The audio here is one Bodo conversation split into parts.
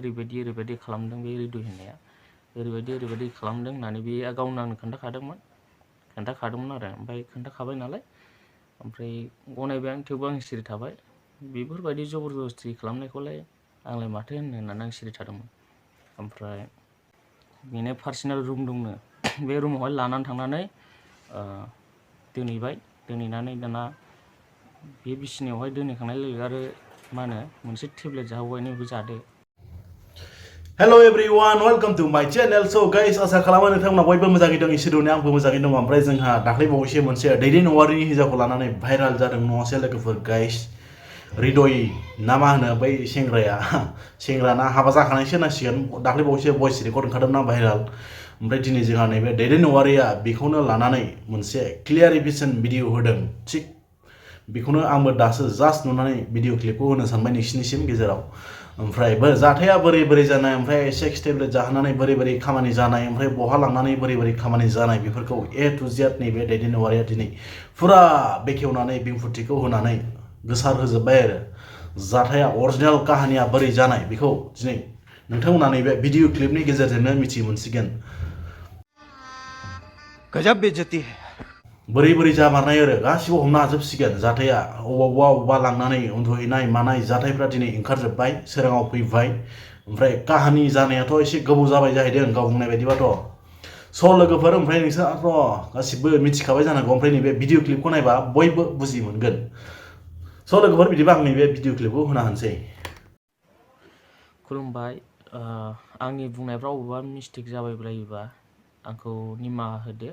ओरैबायदि खालामदों बे रिदु होननाया ओरैबायदि खालामदों होननानै बे गावनो आंनो खोन्थाखादोंमोन आरो ओमफ्राय खोन्थाखाबाय नालाय ओमफ्राय गनायबाय आं थेवबो आं सिरि थाबाय बेफोरबायदि जबरदस्ति खालामनायखौलाय आंलाय माथो होननानै आं सिरि थादोंमोन ओमफ्राय बेनो पार्सनेल रुम दंनो बे रुमावहाय लानानै थांनानै दोनहैनानै दाना बे बिसिनायावहाय दोनहैखांनाय लोगो आरो मा होनो मोनसे टेब्लेट जाहोबाय बेखौ जादो Hello everyone, welcome to my channel. So guys, आसा खालामो नोंथांमोना बयबो मोजाङै दं इसोरनि आंबो मोजाङै दं ओमफ्राय जोंहा दाख्लै बावैसो मोनसे दैदेन औवारिनि हिनजावखौ लानानै भाइराल जादों नङासै लोगोफोर गाइस हृदय ना मा होनो बै सेंग्राना हाबा जाखानायसो होनांसिगोन दाख्लै बावैसो भइस रेकर्ड ओंखारदोंना भाइराल ओमफ्राय दिनै जोंहा नैबे दैदेन औवारिया बेखौनो लानानै मोनसे क्लियारिफिकेसन भिडिअ होदों थिग बेखौनो आंबो दासो जास्ट नुनानै भिडिअ क्लिपखौ होनो सानबाय नोंसिनिसिम गेजेराव ओमफ्राय जाथाया बोरै जानाय ओमफ्राय सेक्स टेब्लेट जाहोनानै बोरै खामानि जानाय ओमफ्राय बहा लांनानै बोरै खामानि जानाय बेफोरखौ ए टु जेड नैबे दैदेन औवारिया दिनै फुरा बेखेवनानै बिंफुरथिखौ होनानै गोसार होजोब्बाय आरो जाथाया अरिजिनेल काहानिया बोरै जानाय बेखौ दिनै नोंथांमोना नैबे भिडिअ क्लिपनि गेजेरजोंनो मिथि मोनसिगोन गजब बेइज्जती है बोरै जामारनाय आरो गासिबो हमनो हाजोबसिगोन जाथाया अबावबा लांनानै उन्दुहैनाय मानाय जाथायफ्रा दिनै ओंखारजोब्बाय सोराङाव फैबाय ओमफ्राय काहानि जानायाथ' एसे गोबाव जाबाय जाहैदों गाव बुंनाय बायदिबाथ' स' लोगोफोर ओमफ्राय नोंसोरथ' गासिबो मिथिखाबाय जानांगौ ओमफ्राय नैबे भिडिअ क्लिपखौ नायबा बयबो बुजि मोनगोन स' लोगोफोर बिदिबा आं नैबे भिडिअ क्लिपखौ होना होनसै खुलुमबाय आंनि बुंनायफ्राव अबेबा मिस्टेक जाबायबायोबा आंखौ निमाहा होदो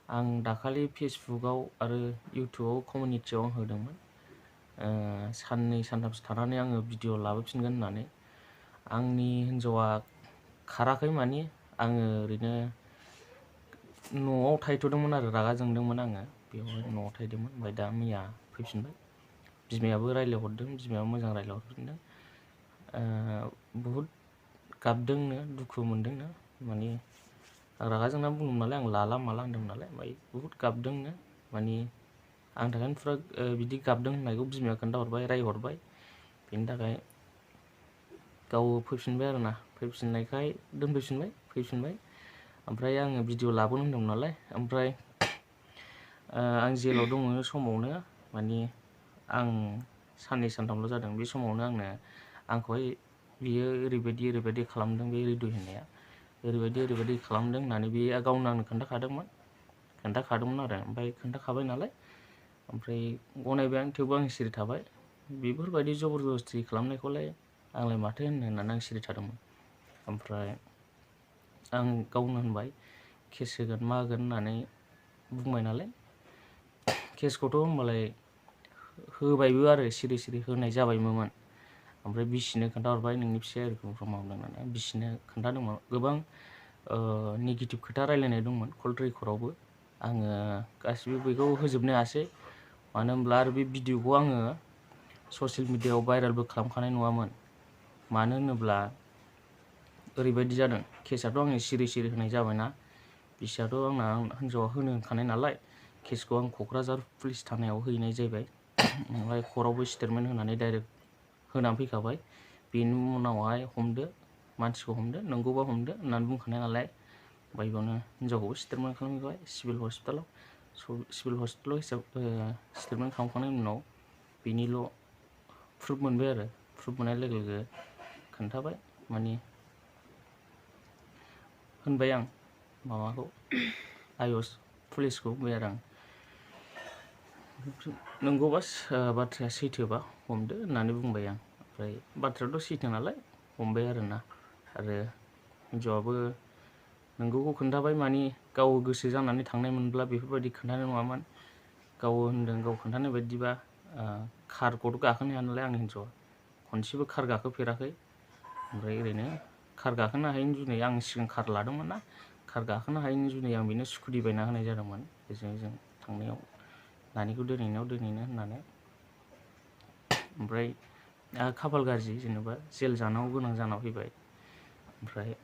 आं दाखालि फेसबुकआव आरो इउटुबाव कमिउनिटियाव आं होदोंमोन साननै सानथामसो थानानै आङो भिडिअ लाबोफिनगोन होननानै आंनि हिन्जावा खाराखै मानि आङो ओरैनो न'आव थाहैथ'दोंमोन आरो रागा जोंदोंमोन आङो बेवहाय न'आव थाहैदोंमोन ओमफ्राय दा मैया फैफिनबाय बिमायाबो रायज्लायहरदों बिमायाबो मोजां रायज्लायहरफिनदों बहुद गाबदोंनो दुखु मोनदोंनो माने आं रागा जोंनानै बुंदोंमोन नालाय आं लाला माला होनदोंमोन नालाय ओमफ्राय बहुद गाबदोंनो माने आंनि थाखायनो फुरा बिदि गाबदों होननायखौ बिमाया खोन्थाहरबाय रायहरबाय बेनि थाखाय गाव फैफिनबाय आरोना फैफिननायखाय फैफिनबाय ओमफ्राय आङो भिडिअ लाबोनो होनदोंमोन नालाय ओमफ्राय आं जेलाव दङ समावनो माने आं साननै सानथामल' जादों बे समावनो आंखौहाय बियो ओरैबायदि खालामदों बे रिदु होननाया ओरैबायदि खालामदों होननानै बे गावनो आंनो खोन्थाखादोंमोन आरो ओमफ्राय खोन्थाखाबाय नालाय ओमफ्राय गनायबाय आं थेवबो आं सिरि थाबाय बेफोरबायदि जबरदस्ति खालामनायखौलाय आंलाय माथो होननानै आं सिरि थादोंमोन ओमफ्राय आं गावनो होनबाय केस होगोन मा होगोन होननानै बुंबाय नालाय केसखौथ' होमबालाय होबायबो आरो सिरि होनाय जाबायमोन ओमफ्राय बिसिनो खोन्थाहरबाय नोंनि फिसाया एरखम मावदों होननानै बिसिनो खोन्थादोंमोन गोबां नेगेटिभ खोथा रायलायनाय दंमोन कल रेकर्डआवबो आङो गासिबो बेखौ होजोबनो हायासै मानो होनब्ला आरो बे भिडिअखौ आङो ससियेल मिडियायाव भाइरेलबो खालामखानाय नङामोन मानो होनोब्ला ओरैबायदि जादों केसआथ' आङो सिरि होनाय जाबायना बिसियाथ' आंना हिन्जावा होनो होनखानाय नालाय केसखौ आं क'क्राझार पुलिस थानायाव हैनाय जाहैबाय ओमफ्राय कर्टआवबो स्टेटमेन्ट होनानै डाइरेक्ट होनानै फैखाबाय बेनि उनावहाय मानसिखौ हमदो नंगौबा हमदो होननानै बुंखानाय नालाय ओमफ्राय बेयावनो हिन्जावखौबो स्टेटमेन्ट खालामहैबाय सिभिल हस्पिटालाव स्टेटमेन्ट खालामखांनायनि उनाव बेनिल' प्रुफ मोनबाय आरो प्रुफ मोननाय लोगो खोन्थाबाय माने होनबाय आं माबाखौ आयस पुलिसखौ बुंबाय आरो आं नंगौबा बाथ्राया सैथोबा हमदो होननानै बुंबाय आं ओमफ्राय बाथ्रायाथ' सैथो नालाय हमबाय आरोना आरो हिन्जावाबो नोंगौखौ खोन्थाबाय माने गाव गोसो जानानै थांनाय मोनब्ला बेफोरबायदि खोन्थानाय नङामोन गाव होनदों गाव खोन्थानाय बायदिबा कारखौथ' गाखोनो हाया नालाय आंनि हिन्जावा खनसेबो कार गाखोफेराखै ओमफ्राय ओरैनो कार गाखोनो हायैनि जुनै आं सिगां कार लादोंमोन ना कार गाखोनो हायैनि जुनै आं बेनो स्कुटि बायना होनाय जादोंमोन जों थांनायाव नानिखौ दोनहैनो होननानै ओमफ्राय खाफाल गाज्रि जेनेबा जेल जानांगौ गोनां जाना फैबाय ओमफ्राय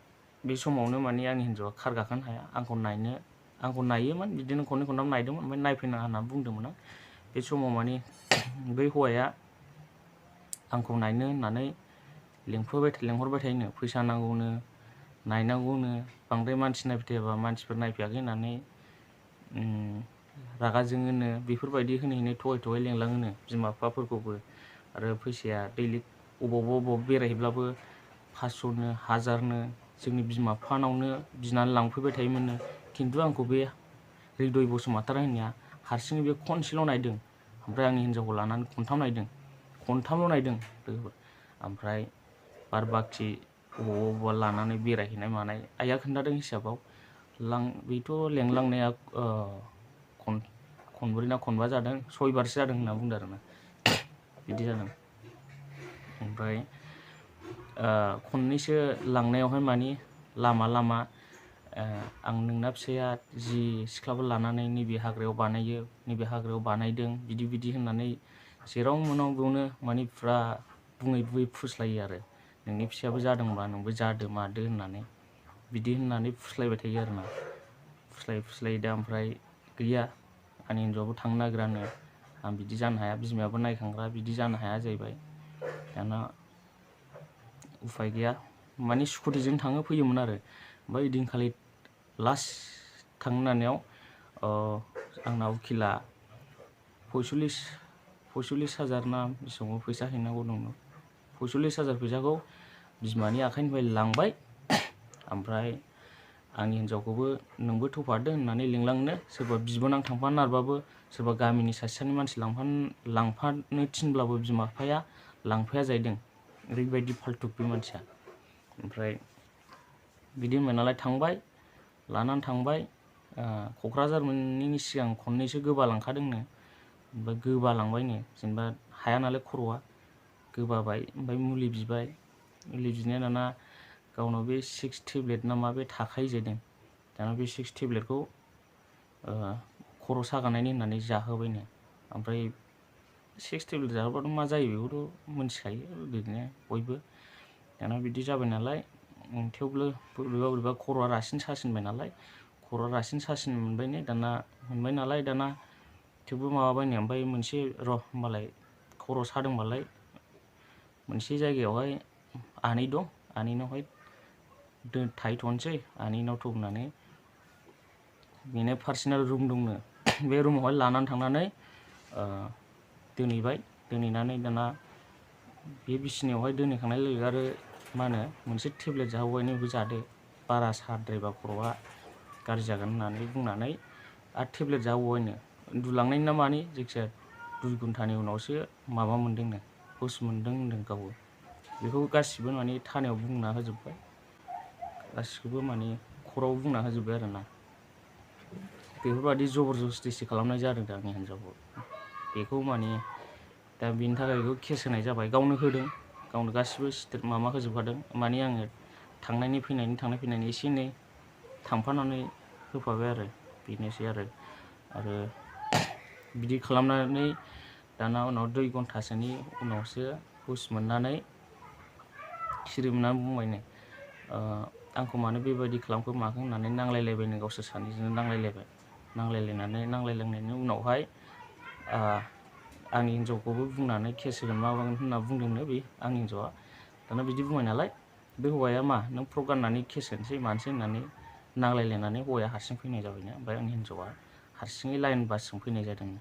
बे समावनो माने आंनि हिन्जावा कार गाखोनो हाया आंखौ नायोमोन बिदिनो खननै खनथाम नायदोंमोन ओमफ्राय नायफैनाङा होनना बुंदोंमोन आं बे समाव माने बै हौवाया आंखौ नायनो होननानै लेंहरबाय थायोनो फैसा नांगौनो नायनांगौनो बांद्राय मानसि नायबाय थायाबा मानसिफोर नायफैयाखै होननानै रागा जोङोनो बेफोरबायदि होनै थगाय लेंलाङोनो बिमा बिफाफोरखौबो आरो फैसाया दैलिग अबावबा बेरायहैब्लाबो 500नो 1000नो जोंनि बिमा बिफानावनो बिनानै लांफैबाय थायोमोननो खिन्थु आंखौ बे हृदय बसुमतारी होननाया हारसिङै बे खनसेल' नायदों ओमफ्राय आंनि हिन्जावखौ लानानै खनथामल' नायदों ओमफ्राय बार बाखि अबावबा लानानै बेरायहैनाय मानाय आइया खोन्थादों हिसाबाव बेथ' लेंलांनाया खनब्रै ना खनबा जादों 6 बारसो जादों होनना बुंदों आरोना बिदि जादों ओमफ्राय खननैसो लांनायावहाय मानि लामा आं नोंना फिसाया जि सिख्लाबो लानानै नैबे हाग्रायाव बानायो नैबे हाग्रायाव बानायदों बिदि होननानै जेराव मोनाव बेयावनो मानि फुरा बुङै फुस्लायो आरो नोंनि फिसायाबो जादोंबा नोंबो जादो मादो होननानै बिदि होननानै फुस्लायबाय थायो आरोना फुस्लायो दा ओमफ्राय गैया आंनि हिन्जावाबो थांनो नागिरानो आं बिदि जानो हाया बिमायाबो नायखांग्रा बिदि जानो हाया जाहैबाय दाना उफाय गैया मानि स्कुटिजों थाङो फैयोमोन आरो ओमफ्राय ओइदिनखालि लास्ट थांनो नागिरनायाव आंना उकिला 45,000 ना बेसेबां फैसा हैनांगौ दंनो 45,000 फैसाखौ बिमानि आखाइनिफ्राय लांबाय ओमफ्राय आंनि हिन्जावखौबो नोंबो थौफादो होननानै लिंलांनो सोरबा बिबोनां थांफानो नागिरबाबो सोरबा गामिनि सासेनि मानसि लांफानो थिनब्लाबो बिमा बिफाया लांफाया जाहैदों ओरैबायदि फाल्टुक बे मानसिया ओमफ्राय बिदि होनबाय नालाय लानानै थांबाय क'क्राझार मोनैनि सिगां खननैसो गोबालांखादोंनो ओमफ्राय गोबालांबायनो जेनेबा हाया नालाय खर'आ गोबाबाय ओमफ्राय मुलि बिनाया दाना गावनाव बे 6 टेब्लेट ना मा बे थाखायो जाहैदों दाना बे 6 टेब्लेटखौ खर' सागानायनि होननानै जाहोबायनो ओमफ्राय 6 टेब्लेट जाहोबाथ' मा जायो बेखौथ' मिथिखायो ओरैनो बयबो दाना बिदि जाबाय नालाय थेवबो बोरैबा खर'आ रासिन सासिनबाय नालाय खर'आ रासिन सासिन मोनबाय नालाय दाना थेवबो माबाबायनो ओमफ्राय मोनसे होमबालाय खर' सादोंबालाय मोनसे जायगायावहाय आनै दं आनैनावहाय थाहैथ'नोसै आनैनाव होननानै बेनो पार्सनेल रुम दंनो बे रुमावहाय लानानै थांनानै दोनहैनानै दाना बे बिसिनायावहाय दोनहैखांनाय लोगो आरो मा होनो मोनसे टेब्लेट जाहोबाय नैबो जादो बारा साद्रायबा खर'आ गाज्रि जागोन होननानै बुंनानै आरो टेब्लेट जाहोबायनो उन्दुलांनायनि ना मानि जायखिजाया 2 घन्टानि उनावसो माबा मोनदोंनो हुस मोनदों होनदों गावबो बेखौ गासिबो माने थानायाव बुंना होजोब्बाय गासिखौबो माने खराव बुंना होजोब्बाय आरोना बेफोरबायदि जबरदस्तिसो खालामनाय जादों दा आंनि हिन्जावखौ बेखौ माने दा बेनि थाखाय बेखौ केस होनाय जाबाय गावनो होदों गावनो गासिबो माबा होजोबखादों माने आङो थांनाय फैनायनि एसे एनै थांफानानै होफाबाय आरो बेनोसै आरो बिदि खालामनानै दाना उनाव 2 घन्टासोनि उनावसो हुस मोननानै सिरि मोननानै बुंबायनो आंखौ मानो बेबायदि खालामखो माखो होननानै नांलायलायबायनो गावसोर सानैजोंनो नांलायलायनायनि उनावहाय आंनि हिन्जावखौबो बुंनानै केस होगोन माबागोन होनना बुंदोंनो बे आंनि हिन्जावा दाना बिदि बुंबाय नालाय बे हौवाया मा नों फ्रक गाननानै केस होनोसै मानोसै होननानै नांलायलायनानै हौवाया हारसिं फैनाय जाबायनो ओमफ्राय आंनि हिन्जावा हारसिङै लाइन बासजों फैनाय जादोंनो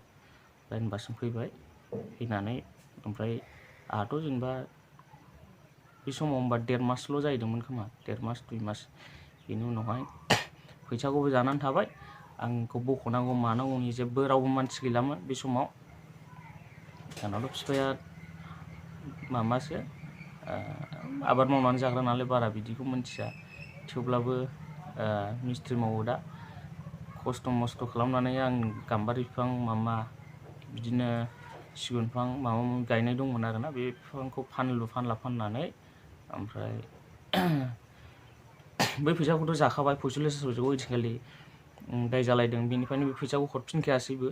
लाइन बासजों फैनानै ओमफ्राय आंहाथ' जेनेबा बे समाव होमबा 1.5 मासल' जाहैदोंमोन खोमा 1.5 मास 2 मास बेनि उनावहाय फैसाखौबो जानानै थाबाय आंखौ बख'नांगौ मानांगौनि जेबो रावबो मानसि गैलामोन बे समाव आंनावथ' बिफाया माबासो आबाद मावनानै जाग्रा नालाय बारा बिदिखौ मिथिया थेवब्लाबो मिस्थ्रि मावो दा खस्थ' मस्थ' खालामनानै आं गाम्बारि बिफां बिदिनो सिगुन बिफां माबा गायनाय दंमोन आरोना बे बिफांखौ फाननानै ओमफ्राय बै फैसाखौथ' जाखाबाय 45,000 फैसाखौ ओइदिनखालि दाय जालायदों बेनिफ्रायनो बे फैसाखौ हरफिनखायासैबो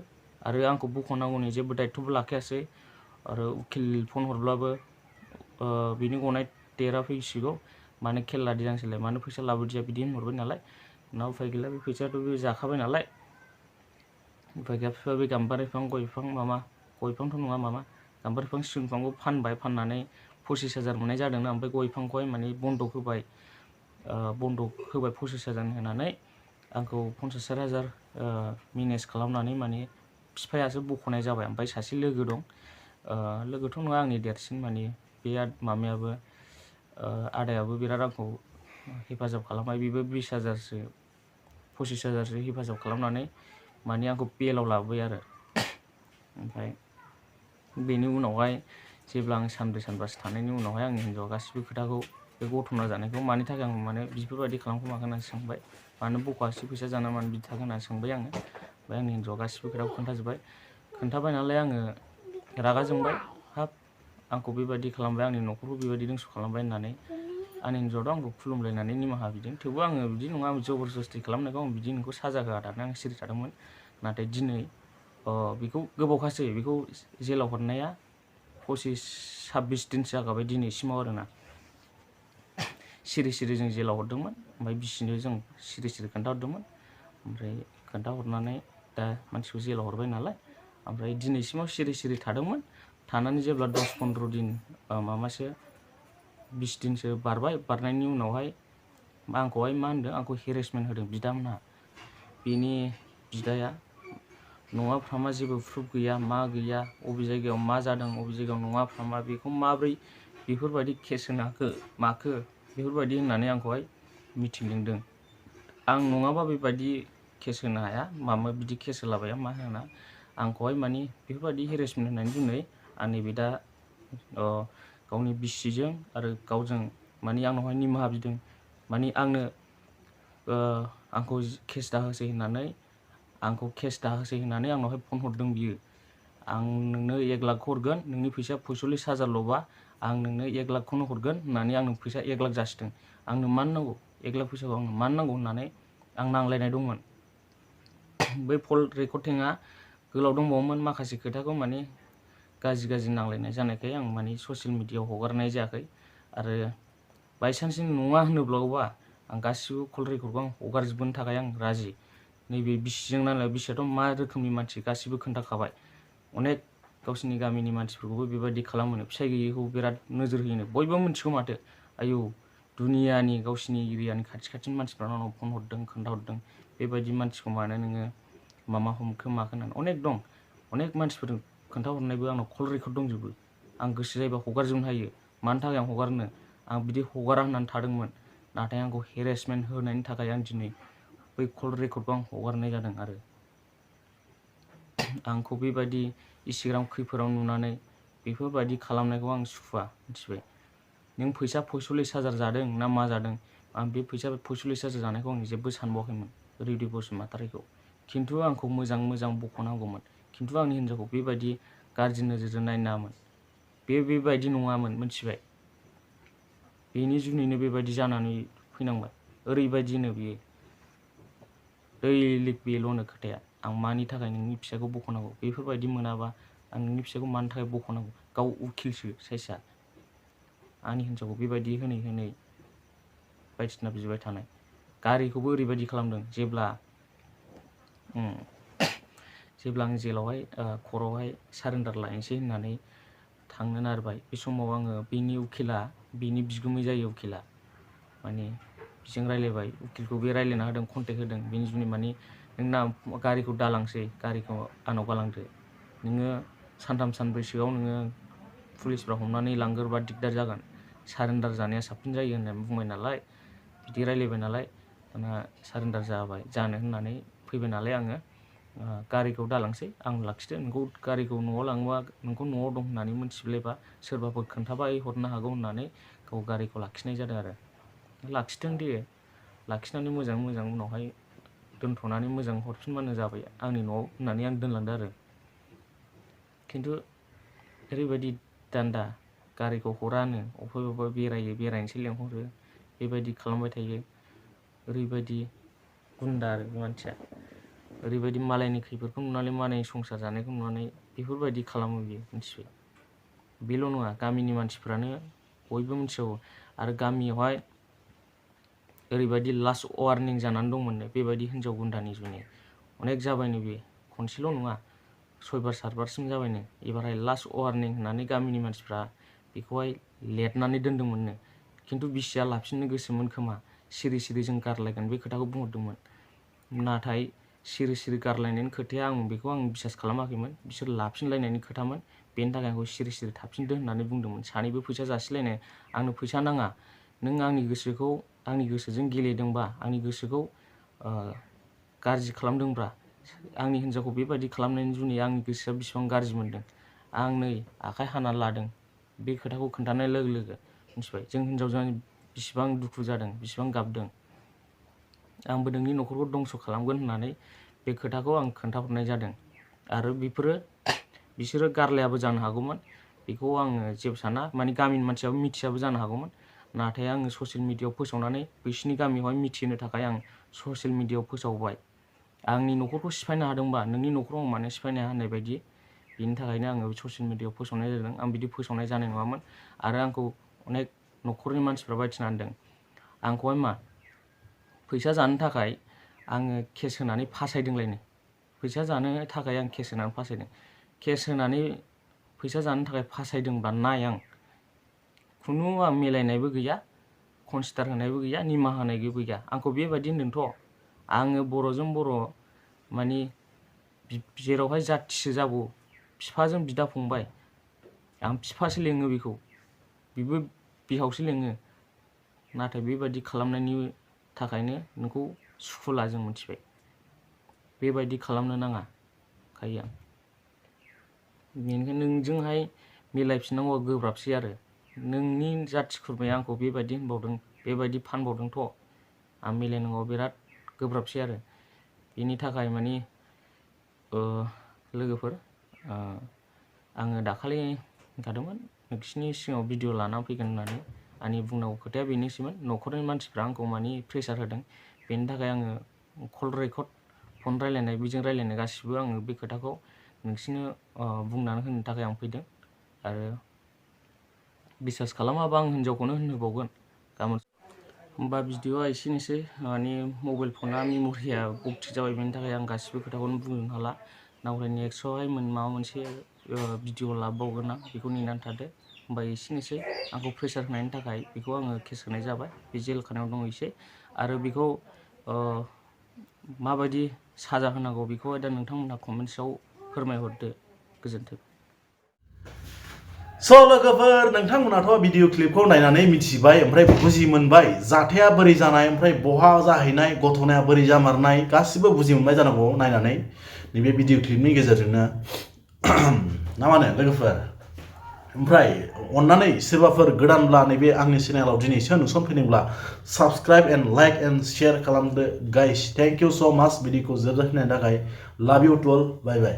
आरो आंखौ बख'नांगौनि जेबो दायथ'बो लाखायासै आरो उकिल फन हरब्लाबो बिनि गनाय डेटआ फैसिगौ मानो खेल लादिया नोंसोरलाय मानो फैसा लाबोदिया बिदि होनहरबाय नालाय उनाव उफाय गैला बे फैसायाथ' बे जाखाबाय नालाय उफाय गैया बिफाया बे गाम्बारि बिफां गय बिफां गय बिफांथ' नङा गाम्बारि बिफां सिगुन बिफांखौ फाननानै 25,000 मोननाय जादोंना ओमफ्राय गय बिफांखौहाय माने बन्दक होबाय 25,000 होनानै आंखौ 50,000 मेनेज खालामनानै माने बिफायासो बख'नाय जाबाय। ओमफ्राय सासे लोगो दं, लोगोथ' नङा आंनि देरसिन, माने बे मामायाबो आदायाबो बिराद आंखौ हेफाजाब खालामबाय। बेबो 20,000सो 25,000सो हेफाजाब खालामनानै माने आंखौ बेलाव लाबोबाय आरो। ओमफ्राय बेनि उनावहाय जेब्ला आं सानब्रै सानबासो थानायनि उनावहाय आंनि हिन्जावआ गासिबो खोथाखौ, बे गथ'ना जानायखौ मानि थाखाय आं माने बेफोरबायदि खालामखो माखो होननानै सोंबाय। मानो बख'आसै फैसा जाना मानो बिदि थाखो होननानै सोंबाय आङो। ओमफ्राय आंनि हिन्जावआ गासिबो खोथाखौ खोन्थाबाय नालाय आङो रागा जोंबाय। हाब आंखौ बेबायदि खालामबाय, आंनि न'खरखौ बेबायदि धंस' खालामबाय होननानै आंनि हिन्जावआथ' आंखौ खुलुमलायनानै निमाहा बिदों। थेवबो आङो बिदि नङा, जबरदस्ति खालामनायखौ आं बिदि नोंखौ साजा होआ दाना आं सिरि थादोंमोन। नाथाय दिनै बेखौ गोबावखासै, बेखौ जेलाव हरनाया 25-26 दिनसो जाखाबाय दिनैसिमाव आरोना। सिरि सिरि जों जेलाव हरदोंमोन, ओमफ्राय बिसिनो जों सिरि सिरि खोन्थाहरदोंमोन। ओमफ्राय खोन्थाहरनानै दा मानसिखौ जेलाव हरबाय नालाय, ओमफ्राय दिनैसिमाव सिरि सिरि थादोंमोन। थानानै जेब्ला 10-15 दिन 20 दिनसो बारनायनि उनावहाय आंखौहाय मा होनदों, आंखौ हेरेसमेन्ट होदों बिदामोनहा। बेनि बिदाया नङा फ्रामा जेबो प्रुफ गैया, मा गैया, अबे जायगायाव मा जादों, अबे जायगायाव नङा फ्रामा, बेखौ माब्रै बेफोरबायदि केस होनो हाखो माखो बेफोरबायदि होननानै आंखौहाय मिटिं लिंदों। आं नङाबा बेबायदि केस होनो हाया, माबा बिदि केस होलाबाया मा होना आंखौहाय माने बेफोरबायदि हेरेसमेन्ट होननानै दिनै आंनि बिदा गावनि बिसिजों आरो गावजों माने आंनावहाय निमाहा बिदों। माने आंखौ केस दाहोसै होननानै आंनावहाय फन हरदों बियो। आं नोंनो 1 लाख हरगोन, नोंनि फैसा 45,000ल'बा आं नोंनो 1 लाखखौनो हरगोन होननानै आंनो फैसा 1 लाख जासिदों। आंनो मानो नांगौ 1 लाख फैसाखौ, आंनो मानो नांगौ होननानै आं नांलायनाय दंमोन। बै कल रेकर्डिंआ गोलाव दंबावोमोन, माखासे खोथाखौ माने गाज्रि नांलायनाय जानायखाय आं माने ससियेल मिडियायाव हगारनाय जायाखै। आरो बायसान्सनि नङा होनोब्लाबा आं गासिबो कल रेकर्डखौ आं हगारजोबनो थाखाय आं राजि। नैबे बिसिजों नालाय, बिसियाथ' मा रोखोमनि मानसि गासिबो खोन्थाखाबाय। अनेक गावसिनि गामिनि मानसिफोरखौबो बेबायदि खालामोनो, फिसाइ गैयैखौ बिराद नोजोर होयोनो, बयबो मिथिगौ माथो। आयौ दुनियानि गावसिनि एरियानि खाथिनि मानसिफ्रा आंनाव फन हरदों, खोन्थाहरदों, बेबायदि मानसिखौ मानो नोङो मामा हमखो माखो होननानै। अनेक दं, अनेक मानसिफोर खोन्थाहरनायबो आंनाव कल रेकर्ड दंजोबो। आं गोसो जायोबा हगारजोबनो हायो। मानि थाखाय आं हगारनो, आं बिदि हगारा होननानै थादोंमोन। नाथाय आंखौ हेरेसमेन्ट होनायनि थाखाय आं दिनै बै कल रेकर्डखौ आं हगारनाय जादों। आरो आंखौ बेबायदि इसिग्राम खैफोदाव नुनानै बेफोरबायदि खालामनायखौ आं सुखुवा, मिथिबाय। नों फैसा 45,000 जादों ना मा जादों, आं बे फैसा 45,000 जानायखौ आं जेबो सानबावाखैमोन, रिदि बसुमतारीखौ। खिन्थु आंखौ मोजां बख'नांगौमोन। खिन्थु आंनि हिन्जावखौ बेबायदि गाज्रि नोजोरजों नायनो नाङामोन। बेबायदि नङामोन, मिथिबाय। बेनि जुनैनो बेबायदि जानानै फैनांबाय। ओरैबायदिनो बेयो दैलिग बेल'नो खोथाया। आं मानि थाखाय नोंनि फिसाखौ बख'नांगौ, बेफोरबायदि मोनाबा आं नोंनि फिसाखौ मानि थाखाय बख'नांगौ। गाव उकिलसो साइसआ, आंनि हिन्जावखौ बेबायदि होनै बायदिसिना बिबाय थानाय। गारिखौबो ओरैबायदि खालामदों, जेब्ला आं जेलावहाय खर'आवहाय सारेन्डार लायनोसै होननानै थांनो नागिरबाय, बे समाव आङो बेनि बिगुमै जायो उकिला, माने बिजों रायज्लायबाय। उकिलखौ बे रायज्लायना होदों, कन्टेक्ट होदों। बेनि जुनै माने नोंना गारिखौ दालांसै, गारिखौ आंनाव गालांदो, नोङो 3-3 सानब्रैसोआव नोङो पुलिसफ्रा हमनानै लांगोरबा दिगदार जागोन, सारेन्डार जानाया साबसिन जायो होननानै बुंबाय नालाय, बिदि रायज्लायबाय नालाय, दाना सारेन्डार जानो होननानै फैबाय नालाय आङो गारिखौ दालांसै, आं लाखिदो, नोंखौ गारिखौ न'आव लाङोबा नोंखौ न'आव दं होननानै मिथिब्लायबा सोरबाफोर खोन्थाबाय हरनो हागौ होननानै गाव गारिखौ लाखिनाय जादों। आरो लाखिदों दे, लाखिनानै मोजां उनावहाय दोनथ'नानै मोजां हरफिनबानो जाबाय आंनि न'आव होननानै आं दोनलांदो आरो। खिन्थु ओरैबायदि दान्दा, गारिखौ हरानो, अबेबा बेरायनोसै लेंहरो, बेबायदि खालामबाय थायो। ओरैबायदि गुन्दा आरो बे मानसिया, ओरैबायदि मालायनि खैफोदखौ नुनानै, मालायनि संसार जानायखौ नुनानै बेफोरबायदि खालामो बियो, मिथिबाय। बेल' नङा, गामिनि मानसिफ्रानो बयबो मिथिगौ। आरो गामियावहाय ओरैबायदि लास्ट वार्निं जानानै दंमोननो, बेबायदि हिन्जाव गुन्दानि जुनै अनेक जाबायनो। बे खनसेल' नङा, 6 बार 7 बारसिम जाबायनो। एबारहाय लास्ट वार्निं होननानै गामिनि मानसिफ्रा बेखौहाय लेरनानै दोन्दोंमोननो खिन्थु बिसिया लाफिननो गोसोमोन खोमा सिरि सिरि जों गारलायगोन बे खोथाखौ बुंहरदोंमोन नाथाय सिरि सिरि गारलायनायनि खोथाया आं बेखौ आं बिसास खालामाखैमोन बिसोर लाफिनलायनायनि खोथामोन बेनि थाखाय आंखौ सिरि सिरि थाफिनदो होननानै बुंदोंमोन सानैबो फैसा जासिलायनाय आंनो फैसा नाङा नों आंनि गोसोजों गेलेदोंबा आंनि गोसोखौ गाज्रि खालामदोंब्रा आंनि हिन्जावखौ बेबायदि खालामनायनि जुनै आंनि गोसोआ बेसेबां गाज्रि मोनदों आं नै आखाइ हानानै लादों बे खोथाखौ खोन्थानाय लोगो लोगो मिथिबाय जों हिन्जावजों बेसेबां दुखु जादों बेसेबां गाबदों आंबो नोंनि न'खरखौ दंस' खालामगोन होननानै बे खोथाखौ आं खोन्थाहरनाय जादों आरो बिसोरो गारलायाबो जानो हागौमोन बेखौ आङो जेबो साना माने गामिनि मानसियाबो मिथियाबो जानो हागौमोन नाथाय आङो ससियेल मिडियायाव फोसावनानै बिसिनि गामियावहाय मिथिहोनो थाखाय आं ससियेल मिडियायाव फोसावबाय आंनि न'खरखौ सिफायनो हादोंबा नोंनि न'खराव आं मानो सिफायनो हाया होननाय बायदि बेनि थाखायनो आङो ससियेल मिडियायाव फोसावनाय जादों आं बिदि फोसावनाय जानाय नङामोन आरो आंखौ अनेक न'खरनि मानसिफ्रा बायथिना होनदों आंखौहाय मा फैसा जानो थाखाय आङो केस होनानै फासायदोंलायनो फैसा जानो थाखाय आं केस होनानै फासायदों केस होनानै फैसा जानो थाखाय फासायदोंबा नाय आं खुनु आं मिलायनायबो गैया कनसिडार होनायबो गैया निमाहा होनायबो गैया आंखौ बेबायदि होनदोंथ' आङो बर'जों बर' माने जेरावहाय जाथिसो जागौ बिफाजों बिदा फंबाय आं बिफासो लेङो बेखौ बिबो बिहावसो लेङो नाथाय बेबायदि खालामनायनि थाखायनो नोंखौ सुखुला जों मिथिबाय बेबायदि खालामनो नाङा खायो आं बेनिखायनो नोंजोंहाय मिलायफिननांगौआ गोब्राबसै आरो नोंनि जाथि खुरमाया आंखौ बेबायदि होनबावदों बेबायदि फानबावदोंथ' आं मिलायनांगौआ बिराद गोब्राबसै आरो बेनि थाखाय माने लोगोफोर आङो दाखालि होनखादोंमोन नोंसिनि सिगाङाव भिडिअ लानानै फैगोन होननानै आंनि बुंनांगौ खोथाया बेनोसैमोन न'खरनि मानसिफ्रा आंखौ माने प्रेसार होदों बेनि थाखाय आङो कल रेकर्ड फन रायलायनाय बेजों रायलायनाय गासिबो आङो बे खोथाखौ नोंसिनो बुंनानै होनो थाखाय आं फैदों आरो बिसास खालामाबा आं हिन्जावखौनो होनहोबावगोन गाबोन होमबा भिडिअआ एसेनोसै माने मबाइल फना मेम'रिया बक्ति जाबाय बेनि थाखाय आं गासिबो खोथाखौनो बुंनो हाला नावराय नेक्स्टआवहाय माबा मोनसे भिडिअ लाबावगोन आं बेखौ नेनानै थादो होमबा एसेनोसै आंखौ प्रेसार होनायनि थाखाय बेखौ आङो केस होनाय जाबाय बे जेल खानायाव दङ एसे आरो बेखौ माबायदि साजा होनांगौ बेखौहाय दा नोंथांमोनहा कमेन्ट्सआव फोरमायहरदो गोजोन्थों स' लोगोफोर नोंथांमोनाथ' भिडिअ क्लिपखौ नायनानै मिथिबाय ओमफ्राय बुजि मोनबाय जाथाया बोरै जानाय ओमफ्राय बहा जाहैनाय घटनाया बोरै जामारनाय गासिबो बुजि मोनबाय जानांगौ नायनानै नैबे भिडिअ क्लिपनि गेजेरजोंनो ना मा होनो लोगोफोर ओमफ्राय अन्नानै सोरबाफोर गोदानब्ला नैबे आंनि चेनेलाव दिनैसो नुसनफैदोंब्ला subscribe and like and share खालामदो guys thank you so' much भिडिअखौ जोबजासिम नायनो थाखाय लाभ U to all bye bye